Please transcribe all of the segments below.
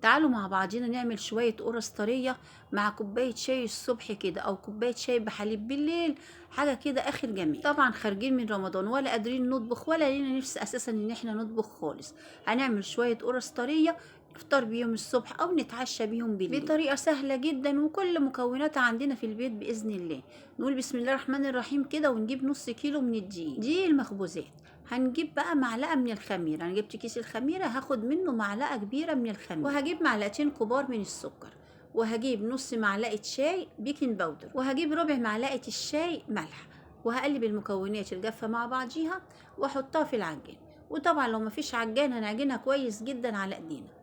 تعالوا مع بعضينا نعمل شوية قرص طرية مع كوباية شاي الصبح كده، أو كوباية شاي بحليب بالليل، حاجة كده آخر جميل. طبعا خارجين من رمضان ولا قادرين نطبخ ولا لينا نفس أساسا إن احنا نطبخ خالص. هنعمل شوية قرص طرية نفطر بيهم الصبح أو نتعشى بيهم بالليل بطريقة سهلة جدا، وكل مكوناتها عندنا في البيت بإذن الله. نقول بسم الله الرحمن الرحيم كده، ونجيب نص كيلو من الدقيق، دقيق المخبوزات. هنجيب بقى معلقة من الخميرة، أنا جبت كيس الخميرة هاخد منه معلقة كبيرة من الخميرة، وهجيب معلقتين كبار من السكر، وهجيب نص معلقة شاي baking powder، وهجيب ربع معلقة الشاي ملح، وهقلب المكونات الجافة مع بعضيها واحطها في العجان. وطبعا لو مفيش عجان هنعجنها كويس جدا على ايدينا.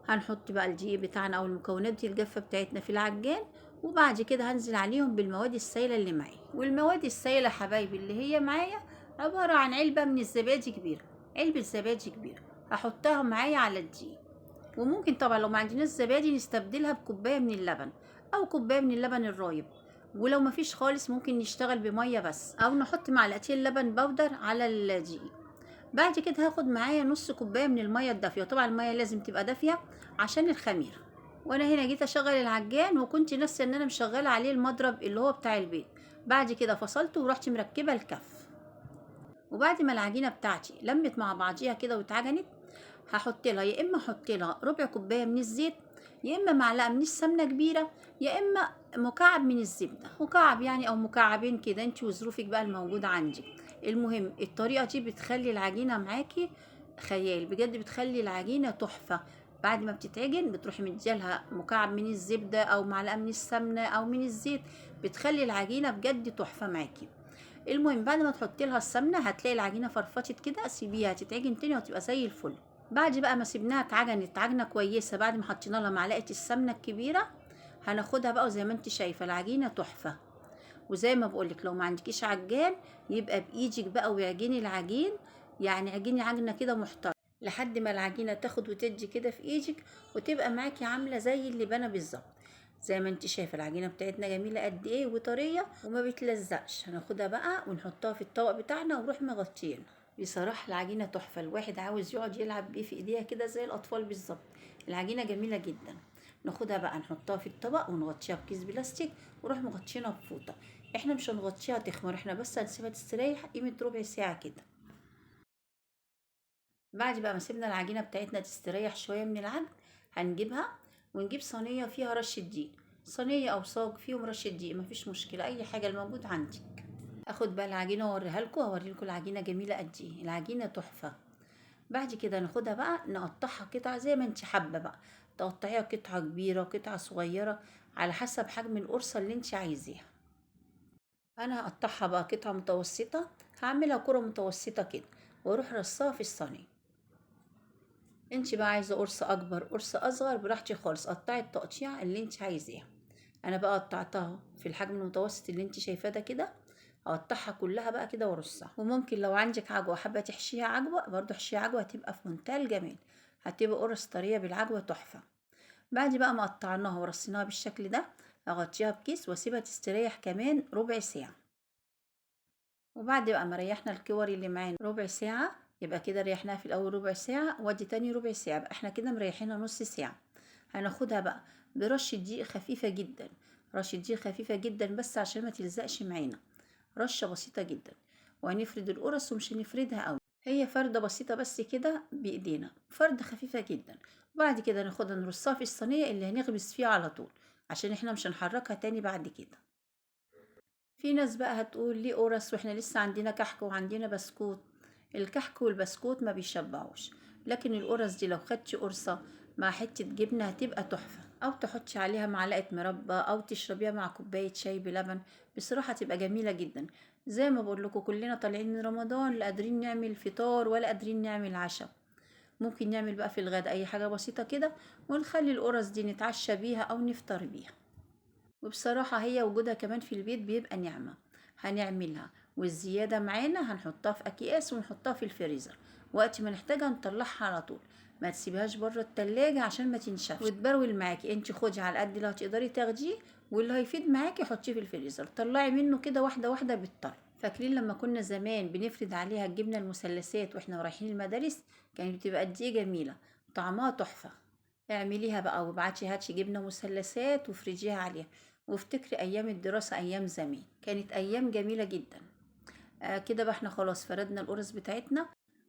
هنحط بقى الدقيق بتاعنا او المكونات دي الجافة بتاعتنا في العجان، وبعد كده هنزل عليهم بالمواد السايلة اللي معايا. والمواد السايلة حبايبي اللي هي معايا عبارة عن علبة من الزبادي كبيرة، علبة زبادي كبيرة هحطها معايا على الدقيق. وممكن طبعا لو ما عندناش زبادي نستبدلها بكوباية من اللبن او كوباية من اللبن الرايب، ولو ما فيش خالص ممكن نشتغل بمية بس، او نحط معلقتين لبن بودر على الدقيق. بعد كده هاخد معايا نص كوباية من المية الدافية، وطبعا المية لازم تبقى دافية عشان الخميرة. وانا هنا جيت اشغل العجان وكنت ناسية ان انا مشغلة عليه المضرب اللي هو بتاع البيت. بعد كده فصلته ورحت مركبة الكف. وبعد ما العجينة بتاعتي لمت مع بعضيها كده واتعجنت، هحط لها يا اما احط لها ربع كوباية من الزيت، يا اما معلقه من السمنة كبيرة، يا اما مكعب من الزبدة، مكعب يعني او مكعبين كده انت وظروفك بقى الموجودة عندك. المهم الطريقة دي بتخلي العجينة معاكي خيال بجد، بتخلي العجينة تحفة. بعد ما بتتعجن بتروحي مديالها مكعب من الزبدة او معلقه من السمنة او من الزيت، بتخلي العجينة بجد تحفة معاكي. المهم بعد ما تحطي لها السمنة هتلاقي العجينة فرفشت كده، سيبيها تتعجن تاني وهتبقى زي الفل. بعد بقى ما سيبناها اتعجنت عجنه كويسة، بعد ما حطينا لها معلقه السمنة الكبيرة هناخدها بقى، وزي ما انت شايفه العجينة تحفة. وزي ما بقولك لو ما عندكيش عجان يبقى بايدك بقى وعجيني العجين، يعني عجيني عجنه كده محترمه لحد ما العجينة تاخد وتدي كده في ايدك وتبقى معاكي عامله زي اللبانه بالظبط. زي ما انت شايفه العجينة بتاعتنا جميلة قد ايه وطريه وما بتلزقش. هناخدها بقى ونحطها في الطبق بتاعنا ونروح مغطيينها. بصراحة العجينة تحفة، الواحد عاوز يقعد يلعب بيه في ايديها كده زي الاطفال بالظبط. العجينة جميلة جدا. ناخدها بقى نحطها في الطبق ونغطيها بكيس بلاستيك ونروح مغطينها بفوطه. احنا مش هنغطيها تخمر، احنا بس هنسيبها تستريح قيمة ربع ساعة كده. بعد بقى ما سيبنا العجينة بتاعتنا تستريح شوية من العجن، هنجيبها ونجيب صينية فيها رشه دقيق، صينية او صاج فيهم رشه دقيق، مفيش مشكلة، اي حاجة الموجود عندك. اخد بقى العجينة واوريها لكم، هوري لكم العجينة جميلة قد ايه، العجينة تحفة. بعد كده ناخدها بقى نقطعها قطع زي ما انت حابة بقى، تقطعيها قطعه كبيرة قطعه صغيرة على حسب حجم القرصه اللي انت عايزاها. انا هقطعها بقى قطعه متوسطه، هعملها كره متوسطه كده واروح رصاها في الصينية. انت بقى عايزه قرصة اكبر قرصة اصغر براحتي خالص، قطعي التقطيع اللي انت عايزاها. انا بقى قطعتها في الحجم المتوسط اللي انت شايفاه ده كده، هقطعها كلها بقى كده وارصها. وممكن لو عندك عجوه حابة تحشيها عجوه برضو احشيها عجوه، هتبقى في منتهى الجمال، هتبقى قرص طرية بالعجوه تحفة. بعد بقى ما قطعناها ورصيناها بالشكل ده، اغطيها بكيس واسيبها تستريح كمان ربع ساعة. وبعد بقى ما ريحنا الكور اللي معانا ربع ساعة، يبقى كده ريحناها في الاول ربع ساعة وادي تاني ربع ساعة، بقى احنا كده مريحينها نص ساعة. هناخدها بقى برشه دقيق خفيفة جدا، رشه دقيق خفيفة جدا بس عشان ما تلزقش معانا، رشه بسيطة جدا. وهنفرد القرص ومش هنفردها قوي، هي فرده بسيطة بس كده بايدينا، فرده خفيفة جدا. وبعد كده ناخدها نرصها في الصينية اللي هنغمس فيها على طول، عشان احنا مش هنحركها تاني بعد كده. في ناس بقى هتقول ليه قرص واحنا لسه عندنا كحك وعندنا بسكوت؟ الكحك والبسكوت ما بيشبعوش، لكن القرص دي لو خدتي قرصة مع حتة جبنة هتبقى تحفة، أو تحطي عليها معلقة مربى، أو تشربيها مع كوباية شاي بلبن، بصراحة تبقى جميلة جدا. زي ما بقول لكم كلنا طالعين من رمضان لا قادرين نعمل فطار ولا قادرين نعمل عشاء، ممكن نعمل بقى في الغداء أي حاجة بسيطة كده ونخلي القرص دي نتعشى بيها أو نفطر بيها. وبصراحة هي وجودها كمان في البيت بيبقى نعمة. هنعملها والزيادة معانا هنحطها في أكياس ونحطها في الفريزر، وقت ما نحتاجها نطلعها على طول، ما تسيبهاش بره التلاجة عشان ما تنشفش وتبرول معاكي. انت خدي على قد اللي هتقدري تاخديه، واللي هيفيد معاكي حطيه في الفريزر، طلعي منه كده واحدة واحدة بالطرف. فاكرين لما كنا زمان بنفرد عليها الجبنة المثلثات واحنا رايحين المدارس؟ كانت بتبقى قد ايه جميلة. وطعمها تحفة. اعمليها بقى وابعتي هاتي جبنة مثلثات وافرجيها عليها، وافتكري ايام الدراسة، ايام زمان كانت ايام جميلة جدا. كده بقى احنا خلاص فردنا القرص بتاعتنا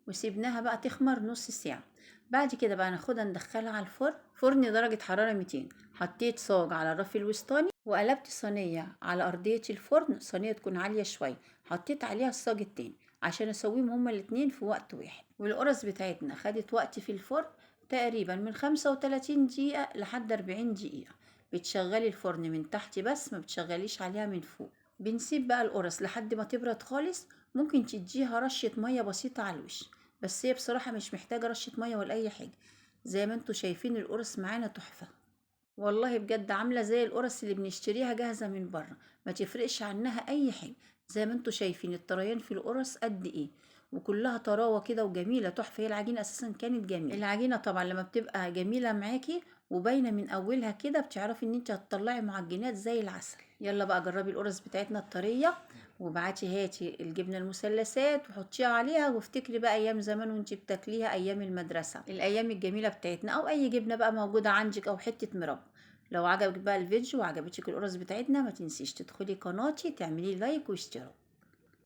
وسيبناها بقى تخمر نص ساعة. بعد كده بقى ناخدها ندخلها على الفرن، فرن درجة حرارة 200. حطيت صاج على الرف الوسطاني وقلبت صينية على أرضية الفرن، صينية تكون عالية شوية، حطيت عليها الصاج التاني عشان اسويهم هما الاتنين في وقت واحد. والقرص بتاعتنا خدت وقت في الفرن تقريبا من 35 دقيقة لحد 40 دقيقة. بتشغلي الفرن من تحت بس، ما بتشغليش عليها من فوق. بنسيب بقى القرص لحد ما تبرد خالص، ممكن تديها رشة مية بسيطة على الوش، بس هي بصراحة مش محتاجة رشة مية ولا أي حاجة. زي ما انتوا شايفين القرص معانا تحفة والله بجد، عاملة زي القرص اللي بنشتريها جاهزة من بره، ما تفرقش عنها أي حاجة. زي ما انتوا شايفين الطريان في القرص قد إيه، وكلها طراوة كده وجميلة تحفة. هي العجينة أساسا كانت جميلة. العجينة طبعا لما بتبقى جميلة معاكي وباينة من أولها كده بتعرفي إن انت هتطلعي معجنات زي العسل. يلا بقى جربي القرص بتاعتنا الطرية، وابعتي هاتي الجبنة المثلثات وحطيها عليها، وافتكري بقى أيام زمان وانت بتاكليها، أيام المدرسة، الأيام الجميلة بتاعتنا، أو أي جبنة بقى موجودة عندك، أو حتة مربى. لو عجبك بقى الفيديو وعجبتك القرص بتاعتنا ما تنسيش تدخلي قناتي تعملي لايك واشتراك.